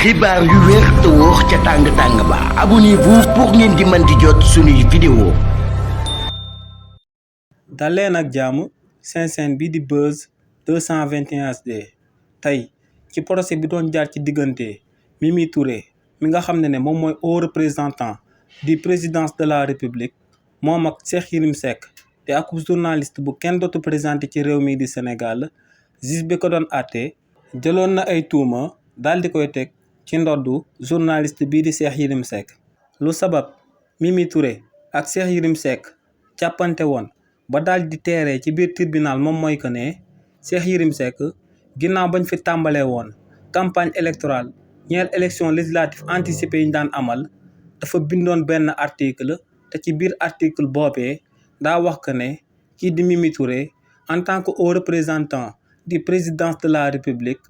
xibaar yu wér te wóor ca tàng-tàng ba abonnez-vous pour ngeen di mën di jot suñuy vidéo. daleen ak jàmm seen chaîne bi di Buzz 221 HD tey ci procès bi doon jaar ci diggante Mimi Touré mi nga xam ne moom mooy haut représentant di présidence de la république moom ak Cheikh Yérim Seck te ak journaliste bu kenn dootu présenté ci réew mi di Sénégal juge bi ko doon àtte jëloon na ay tuuma daal di koy teg ci ndoddu journaliste bii di Cheikh Yérim Seck lu sabab Mimi Touré ak Cheikh Yérim Seck càppante woon ba daal di teeree ci biir tribunal moom mooy que ne Cheikh Yérim Seck ginnaaw bañ fi tàmbalee woon campagne électorale ñeel élection législative anticipée yi ñu daan amal dafa bindoon benn article te ci biir article boobee daa wax que ne kii di Mimi Touré en tant que haut représentant di présidence de la république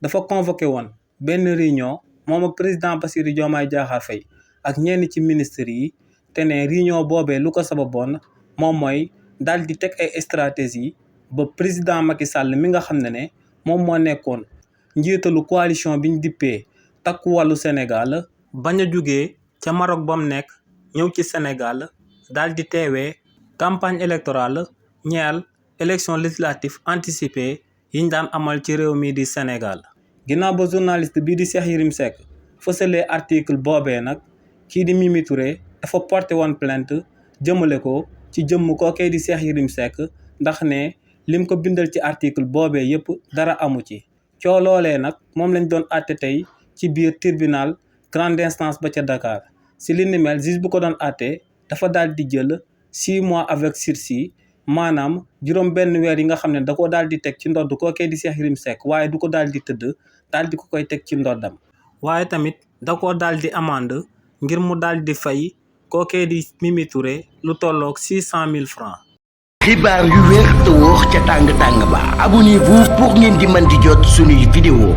dafa convoqué woon benn réunion moom ak président Bassirou Diomaye Diakhar Faye ak ñenn ci ministres yi te ne réunion boobee lu ko sababoon moom mooy daal di teg ay stratégie ba président Macky Sall mi nga xam ne moom moo nekkoon njiitalu coalition bi ñu dippee takku wàllu Sénégal bañ a jugee ca Maroc ba mu nekk ñëw ci Sénégal daal di teewee campagne électorale ñeel élection législative anticipée yi ñu daan amal ci réew mi di Sénégal. ginnaaw ba journaliste bii di Cheikh Yérim Seck fësalee article boobee nag kii di Mimi Touré dafa porté woon plainte jëmale ko ci jëmm kookee di Cheikh Yérim Seck ndax ne lim ko bindal ci article boobee yépp dara amu ci coo loolee nag moom lañ doon àtte tey ci biir tribunal grande instance ba ca Dakar si li ni mel juge bu ko doon àtte dafa daal di jël 6 mois avec sursis maanaam juróom benn weer yi nga xam ne da ko daal di teg ci ndodd kookee di Cheikh Yérim Seck waaye du ko daal di tëdd daal di ko koy teg ci ndoddam waaye tamit da ko daal di amende ngir mu daal di fay kookee di Mimi Touré lu tolloog 600 000 francs. xibaar yu wér te wóor ca tàng-tàng ba abonnez-vous pour ngeen di mën di jot suñuy vidéo.